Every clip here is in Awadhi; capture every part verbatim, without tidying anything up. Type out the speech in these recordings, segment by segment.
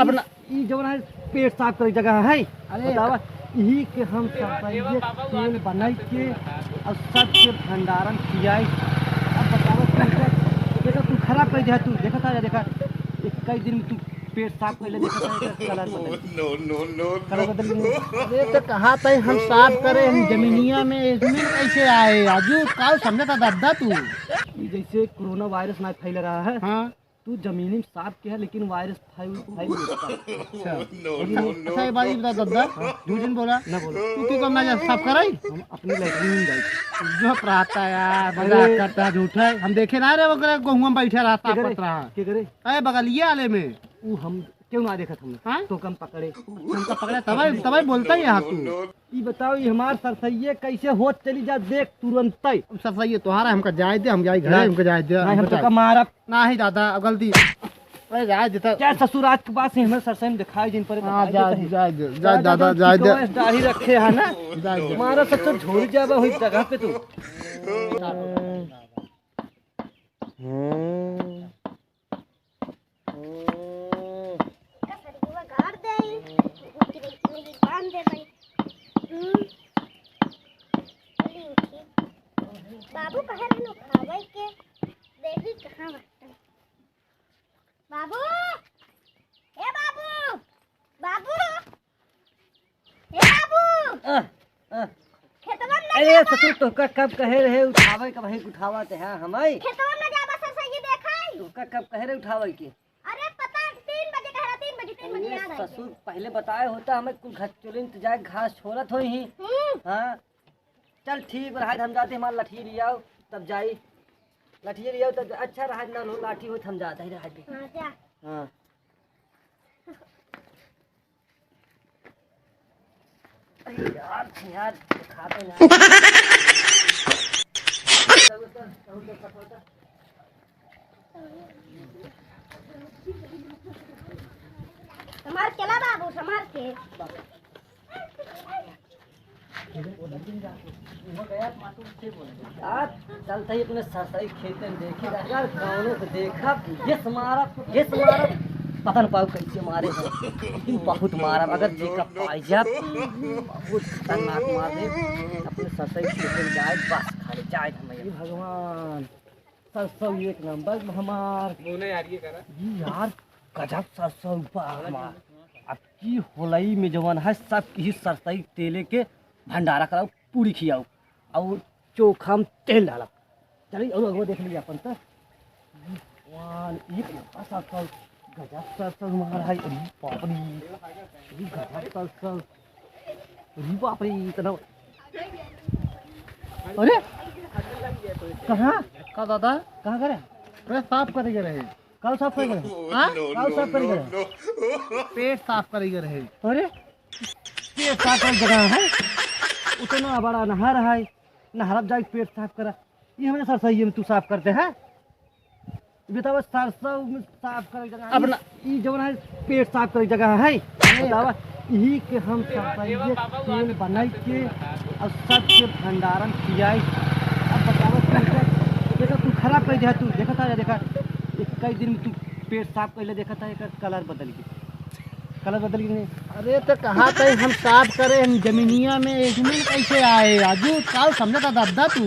अपना ई जवन है पेट साफ करे जगह है। अरे बतावा, यही के हम सरसइये तेल बनाई के और सबके भंडारण कियाई। अब बतावा तू, देखा तू खराब कर दिया तू, देखा था, देखा इक्कीस दिन में तू पेट साफ कर ले, देखा था, एकर कलर बदल गया। कलर बदल गया। अरे तो कहा था हम साफ करे, हम जमीनिया में, इसमें कैसे आए आजू? का समझा था दादा तू? ई जैसे कोरोना वायरस ना फैल रहा है, हाँ। तू जमीनी में साफ किया है, लेकिन वायरस फैल, फैल गया। अच्छा। लेकिन अच्छा, एक बात ये बता दादा, झूठ नहीं बोला। ना बोलो। तू क्यों कम ना जा साफ कराई? हम अपनी लैट्रिन में जाए। जो प्राता यार, मजाक अरे। करता है, झूठ है। हम देखे ना रे, वो करे, गहुआ में बैठा रहा, साफ के करे? करता रहा। के करे? अरे बगलिया वाले में। ऊ हम क्यों ना देखत हमने? हाँ? तो कम पकड़े। हमका पकड़े, तबे, तबे बोलता ही यहाँ तू। ई बताओ, ई हमार सरसइये कैसे होत चली जा, देख तुरंतै। अब सरसइये तोहारा, हमका जाए दे, हम जाई घरे, हाँ। हमका जाए दे, नहीं, हम हमका तो जाए। का मारब। नाही दादा, अब गलती। अरे जाए दे तो। क्या ससुर, आज के बाद से हमें सरसई में दिखाई जिन पर हाँ, बताई जाए देते दे, हैं। जाए दे, जाए जाए दादा, दादा, जाए दे। चिकवा दाढ़ी रखे है ना? जाए दे। मारा ससुर, झोरी जाबा हुई जगह पे तू। हम्म। हम्म। का सरियवा गाड़ दे, बांध दे भाई। हम्म। चली उठी। बाबू कहे रहन उठावे के, देखी कहाँ बाटे। बाबू, ए बाबू, बाबू, ए बाबू। अ, अ। खेतवा में ना अरे जाबा? ससुर, तोहका कब कहे रहे उठावे के, वहीं उठावा ते है हमाई। खेतवा में ना जाबा, सरसई देखाई। तोहका कब कहे रहे उठावे के? अरे पता, तीन बजे कहे रहा, तीन बजे, तीन बजे अरे याद आई। ससुर, पहले बताए होता हमें, कुल घर चोलिन तो जाए, घास छोलत होई ही। हम्म। हाँ, चल ठीक बा, रहा हम जाते, हमार लठिया लियाओ, तब जाई। लठिया लियाओ तब, अच्छा रहा ना, लो लाठी होत हम जाते ही रहा। हाँ, जा। हाँ। अरे यार, यार, खाते ना। संभार के ला बाबू, संभार के। आज चलते ही अपने सरसई खेते में देखी, अगर कौनो को देखब, घिस मारब, घिस मारब, पता न पाऊ कैसे मारे हैं, लेकिन बहुत मारब, अगर जेका पाई जाब, बहुत खतरनाक मार दे। अपने सरसई खेते में जाए, बस खाली जाए हम। हे भगवान, सरसों एक नंबर हमार। मुँह नहीं आ रही है करा। जी यार, गजब सरसों बा हमार। अब की होलई में जवन है, सब की सरसई तेले के भंडारा कराओ, पूरी खियाओ और चोखा में तेल डालब। चलिए, और अगवा देख लीजिए अपन तो। वाह, एक नंबर सरसों, गजब सरसों हमार है। अरे बाप रे, अरे गजब सरसों। अरे बाप रे, इतना। अरे, कहाँ? का दादा? कहाँ करे? अरे, साफ करे के रहे। काउ साफ करे के रहे? हाँ? काउ साफ करे के रहे? पेट साफ करे के रहे। अरे, पेट साफ करे जगह है? उतना बड़ा नहर है, नहरब जाके पेट साफ करा। ये हमरे सरसइये में तू साफ करते हैं? बतावा, सरसों में साफ करे के जगह, अपना ई जवन है, पेट साफ करे के जगह है। अरे। बतावा, यही के हम सरसइये तेल बनाई के और सबके भंडारण कियाई। अब बतावा, तू एकर, एकर तू खराब कर दिया, तू देखा था, देखा, एक कई दिन में तू पेट साफ कर ले, देखा था, एकर कलर बदल गया, कलर बदल गया। अरे, तो कहा था हम साफ करे, हम जमीनिया में, इसमें कैसे आए? आजू काउ समझा था दादा तू?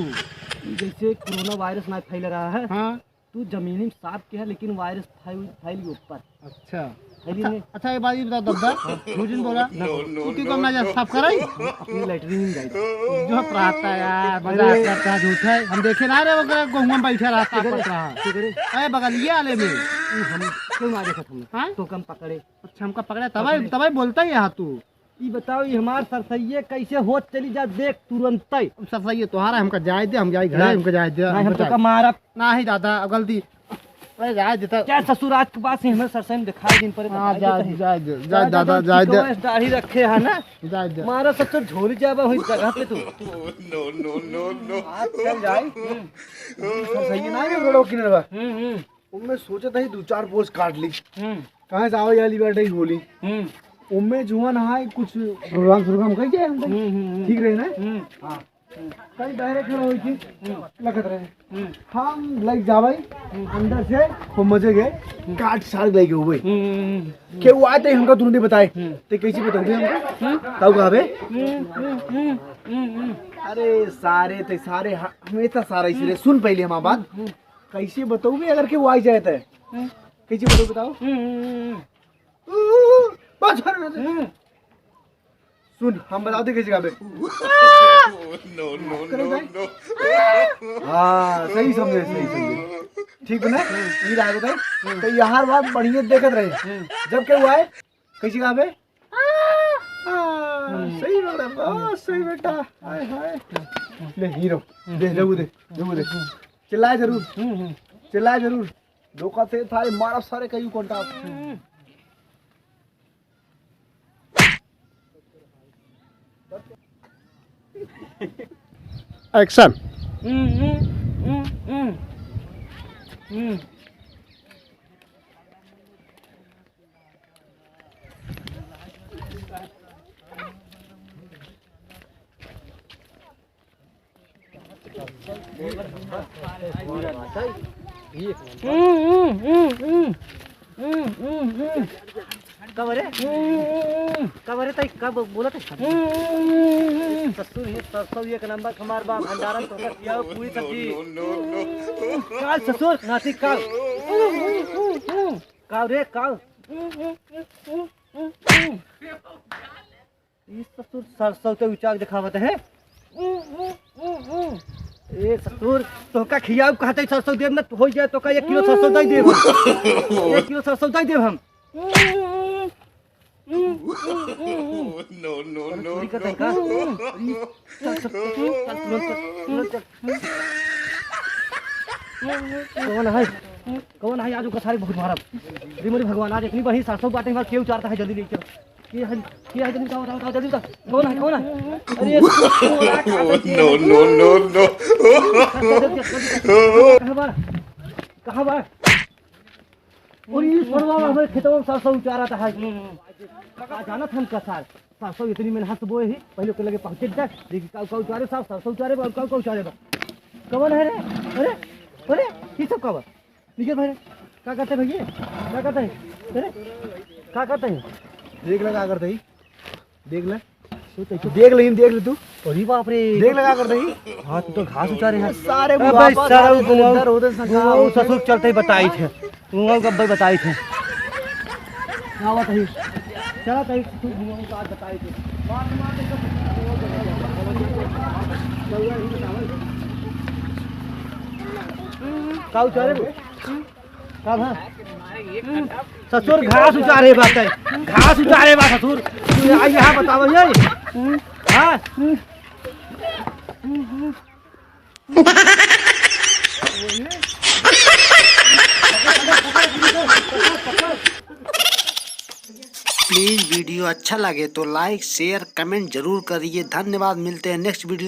जैसे कोरोना वायरस ना फैल रहा है, हाँ। तू जमीनी में साफ किया है, लेकिन वायरस फैल, फैल गया ऊपर। अच्छा। फैली अच्छा, नहीं। अच्छा, ये बात ये बता दद्दा, हाँ। झूठ नहीं बोला। ना बोलो। तू क्यों कम ना जा साफ कराई? हम अपनी लैट्रिन में जाए। जो प्राता यार, मजाक अरे। करता है, झूठ है। हम देखे ना रे, वो गहुआ में बैठा रहा, साफ किधर है? करता रहा। किधर है? अरे बगलिया वाले में। ये हम क्यों ना देखत हमने? हाँ? तो कम पकड़े। अच्छा, हमका पकड़े, तबे, पकड़े। तबे बोलता ही है तू। ई बताओ, ई हमार सरसइये कैसे होत चली जा, देख तुरंतै। अब सरसइये तोहारा, हमका जाए दे, हम जाई घरे, ना, हमका जाए दे, ना, हम हमका तो जाए। का मारब। नाही दादा, अब गलती। अरे जाए दे तो। क्या ससुर, आज के बाद से हमें सरसई में दिखाई दिन पर हाँ, बताई जाए, देते हैं। जाए दे, जाए जाए दादा, दे, जाए दे। चिकवा दाढ़ी रखे है ना? जाए दे। मारा ससुर, झोरी जाबा हुई जगह पे तू। No, no, no, no। आज चल जाए। हम्म। सरसइये ना है, रोड किनारे बा। हम्म, हम्म। उनमें सोचा था ही दो चार पोस्ट काट ली। हम्म। कहाँ से आवे वाली बैठे ही बोली। हम्म। उनमें जुआन हाय कुछ प्रोग्राम, प्रोग्राम कर जाए हम तो। हम्म, हम्म, हम्म। ठीक रहे ना? हम्म। हाँ। कहीं बहरे खड़ा होई थी, लखत रहे। हम लग जावे, अंदर से खूब मजे के, काट सार लग गए हुए। के वो आते हमका तुरंत बताए, ते कैसे बताओगे हमको? ताऊ कहाँ बे? अरे सारे, ते सारे ह-, हमेशा सारा इसीलिए सुन पहले हमार बात। कैसे बताओगे अगर के वो आ जाए तो? कैसे बताओ, बताओ? ऊ, ऊ, ऊ, बस, बस, बस। सुन, हम बता दे कैसे गावे। No, no, करे no, भाई? No। हाँ, सही समझे, सही समझे। ठीक बा ना? ई रहा बताई। तो यार बात बढ़िया देखत रहे। जब के हुआ है, कैसे गावे? हाँ, सही बात है, बहुत सही बेटा। हाय, हाय। ले हीरो, दे, दे, दे, दे, दे। चिल्लाए जरूर, चिल्लाए जरूर। धोखा से थारे मारा सारे कहीं कॉन्टैक्ट। Action। का बरे? का बरे ताई, का ब-, बोलत है? ससुर, ये सरसों, ये एक नंबर हमार बा, भंडारा तो का किया पूरी सब्जी। काल ससुर, नाती काल। काल रे, काल। ई ससुर सरसों के उचाक देखावत है। ए ससुर, तोहका खियाऊ कहते सरसों देब न, हो जाए तोहका एक किलो सरसों दे देब। एक किलो सरसों दे देब हम। No, no, चल, no, चोरी करते हैं का? ई चल, चल, चल, चल, चल, चल, चल। कौन है? कौन है? आज ओकर सारे बहुत मारब। रे मोरे भगवान, आज इतनी बड़ी सरसों बाटे, हमार केहू उचारता है, जल्दी ले चल। के है, के है, जल्दी बताओ, बताओ, बताओ, जल्दी बताओ। कौन है, कौन है? अरे, No, no, no, no। कहाँ बा? कहाँ बा? और ये सरवा हमारे खेतवा में सरसों उचारत है। का जानत हम का सार? सरसों इतनी मेहनत से बोए ही, पहले ओके लगे पहुँचे जाए, देखी का, का उचारे सार, सरसों उचारे बा, का, का उचारे बा। कौन है रे? अरे, अरे, ये सब का बा? निकल भाई, का करते भैया? का करते हैं? अरे, का करते हैं? देख ले का करते ही, देख ले। देख ले, देख ले तू। अरे बाप रे। देख ले का करते ही। हाँ, तू तो घास उचारे है। सारे अबे बुढ़ापा सारा सारे वो घुमाऊ, इधर उधर संग घुमाऊ घास ससुर चलते ही बताई थे। घुमाऊ गब्बर बताई थे। क्या बात है? चला ताई, तू घुमाऊ का आज बताई थे। का उचारे? का भा? ससुर घास उचारे बाटे, घास उचारे बा ससुर। तू आ यहाँ बतावा ये। हाँ? Please video अच्छा लगे तो like, share, comment जरूर करिए। धन्यवाद, मिलते हैं next video।